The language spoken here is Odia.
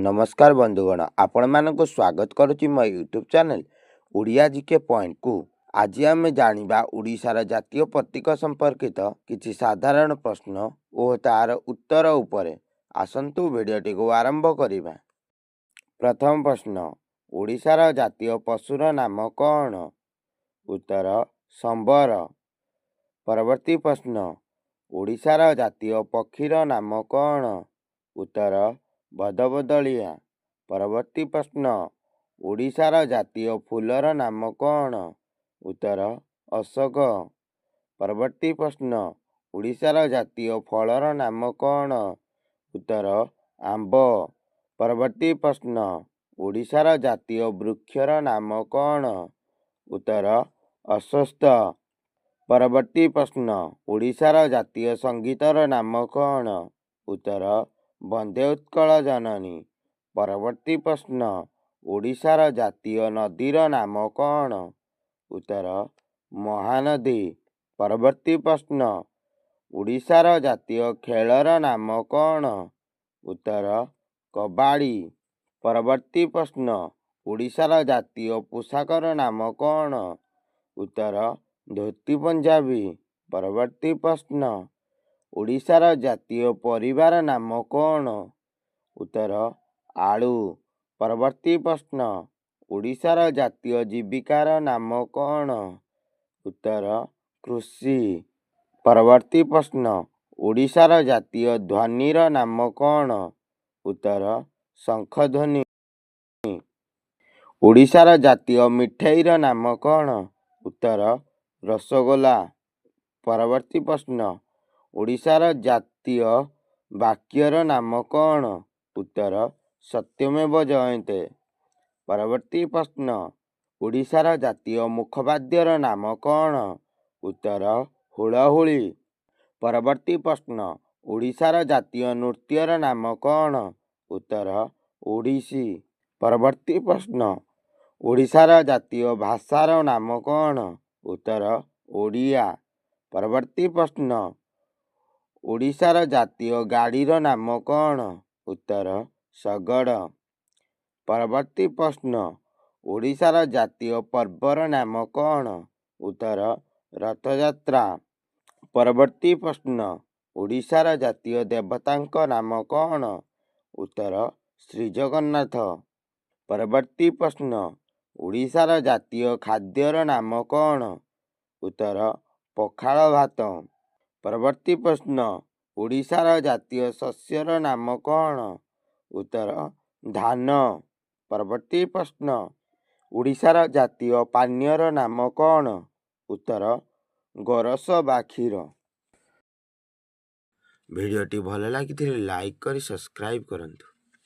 ନମସ୍କାର ବନ୍ଧୁଗଣ, ଆପଣମାନଙ୍କୁ ସ୍ୱାଗତ କରୁଛି ମୋ ୟୁଟ୍ୟୁବ୍ ଚ୍ୟାନେଲ୍ ଓଡ଼ିଆ ଜିକେ ପଏଣ୍ଟକୁ। ଆଜି ଆମେ ଜାଣିବା ଓଡ଼ିଶାର ଜାତୀୟ ପ୍ରତୀକ ସମ୍ପର୍କିତ କିଛି ସାଧାରଣ ପ୍ରଶ୍ନ ଓ ତାର ଉତ୍ତର ଉପରେ। ଆସନ୍ତୁ ଭିଡ଼ିଓଟିକୁ ଆରମ୍ଭ କରିବା। ପ୍ରଥମ ପ୍ରଶ୍ନ, ଓଡ଼ିଶାର ଜାତୀୟ ପଶୁର ନାମ କ'ଣ? ଉତ୍ତର, ସମ୍ବର। ପରବର୍ତ୍ତୀ ପ୍ରଶ୍ନ, ଓଡ଼ିଶାର ଜାତୀୟ ପକ୍ଷୀର ନାମ କ'ଣ? ଉତ୍ତର, ବଦବଦଳିଆ। ପରବର୍ତ୍ତୀ ପ୍ରଶ୍ନ, ଓଡ଼ିଶାର ଜାତୀୟ ଫୁଲର ନାମ କ'ଣ? ଉତ୍ତର, ଅଶୋକ। ପରବର୍ତ୍ତୀ ପ୍ରଶ୍ନ, ଓଡ଼ିଶାର ଜାତୀୟ ଫଳର ନାମ କ'ଣ? ଉତ୍ତର, ଆମ୍ବ। ପରବର୍ତ୍ତୀ ପ୍ରଶ୍ନ, ଓଡ଼ିଶାର ଜାତୀୟ ବୃକ୍ଷର ନାମ କ'ଣ? ଉତ୍ତର, ଅଶ୍ୱତ୍ଥ। ପରବର୍ତ୍ତୀ ପ୍ରଶ୍ନ, ଓଡ଼ିଶାର ଜାତୀୟ ସଙ୍ଗୀତର ନାମ କ'ଣ? ଉତ୍ତର, ବନ୍ଦେ ଉତ୍କଳ ଜନନୀ। ପରବର୍ତ୍ତୀ ପ୍ରଶ୍ନ, ଓଡ଼ିଶାର ଜାତୀୟ ନଦୀର ନାମ କ'ଣ? ଉତ୍ତର, ମହାନଦୀ। ପରବର୍ତ୍ତୀ ପ୍ରଶ୍ନ, ଓଡ଼ିଶାର ଜାତୀୟ ଖେଳର ନାମ କ'ଣ? ଉତ୍ତର, କବାଡ଼ି। ପରବର୍ତ୍ତୀ ପ୍ରଶ୍ନ, ଓଡ଼ିଶାର ଜାତୀୟ ପୋଷାକର ନାମ କ'ଣ? ଉତ୍ତର, ଧୋତି ପଞ୍ଜାବୀ। ପରବର୍ତ୍ତୀ ପ୍ରଶ୍ନ, ଓଡ଼ିଶାର ଜାତୀୟ ପରିବାର ନାମ କ'ଣ? ଉତ୍ତର, ଆଳୁ। ପରବର୍ତ୍ତୀ ପ୍ରଶ୍ନ, ଓଡ଼ିଶାର ଜାତୀୟ ଜୀବିକାର ନାମ କ'ଣ? ଉତ୍ତର, କୃଷି। ପରବର୍ତ୍ତୀ ପ୍ରଶ୍ନ, ଓଡ଼ିଶାର ଜାତୀୟ ଧ୍ୱନିର ନାମ କ'ଣ? ଉତ୍ତର, ଶଙ୍ଖଧ୍ୱନି। ଓଡ଼ିଶାର ଜାତୀୟ ମିଠେଇର ନାମ କ'ଣ? ଉତ୍ତର, ରସଗୋଲା। ପରବର୍ତ୍ତୀ ପ୍ରଶ୍ନ, ଓଡ଼ିଶାର ଜାତୀୟ ବାକ୍ୟର ନାମ କ'ଣ? ଉତ୍ତର, ସତ୍ୟମେବ ଜୟତେ। ପରବର୍ତ୍ତୀ ପ୍ରଶ୍ନ, ଓଡ଼ିଶାର ଜାତୀୟ ମୁଖବାଦ୍ୟର ନାମ କ'ଣ? ଉତ୍ତର, ହୁଳହୁଳି। ପରବର୍ତ୍ତୀ ପ୍ରଶ୍ନ, ଓଡ଼ିଶାର ଜାତୀୟ ନୃତ୍ୟର ନାମ କ'ଣ? ଉତ୍ତର, ଓଡ଼ିଶୀ। ପରବର୍ତ୍ତୀ ପ୍ରଶ୍ନ, ଓଡ଼ିଶାର ଜାତୀୟ ଭାଷାର ନାମ କ'ଣ? ଉତ୍ତର, ଓଡ଼ିଆ। ପରବର୍ତ୍ତୀ ପ୍ରଶ୍ନ, ଓଡ଼ିଶାର ଜାତୀୟ ଗାଡ଼ିର ନାମ କ'ଣ? ଉତ୍ତର, ଶଗଡ଼। ପରବର୍ତ୍ତୀ ପ୍ରଶ୍ନ, ଓଡ଼ିଶାର ଜାତୀୟ ପର୍ବର ନାମ କ'ଣ? ଉତ୍ତର, ରଥଯାତ୍ରା। ପରବର୍ତ୍ତୀ ପ୍ରଶ୍ନ, ଓଡ଼ିଶାର ଜାତୀୟ ଦେବତାଙ୍କ ନାମ କ'ଣ? ଉତ୍ତର, ଶ୍ରୀଜଗନ୍ନାଥ। ପରବର୍ତ୍ତୀ ପ୍ରଶ୍ନ, ଓଡ଼ିଶାର ଜାତୀୟ ଖାଦ୍ୟର ନାମ କ'ଣ? ଉତ୍ତର, ପଖାଳ ଭାତ। ପରବର୍ତ୍ତୀ ପ୍ରଶ୍ନ, ଓଡ଼ିଶାର ଜାତୀୟ ଶସ୍ୟର ନାମ କ'ଣ? ଉତ୍ତର, ଧାନ। ପରବର୍ତ୍ତୀ ପ୍ରଶ୍ନ, ଓଡ଼ିଶାର ଜାତୀୟ ପାନୀୟର ନାମ କ'ଣ? ଉତ୍ତର, ଗୋରସ ବା କ୍ଷୀର। ଭିଡ଼ିଓଟି ଭଲ ଲାଗିଥିଲେ ଲାଇକ୍ କରି ସବସ୍କ୍ରାଇବ୍ କରନ୍ତୁ।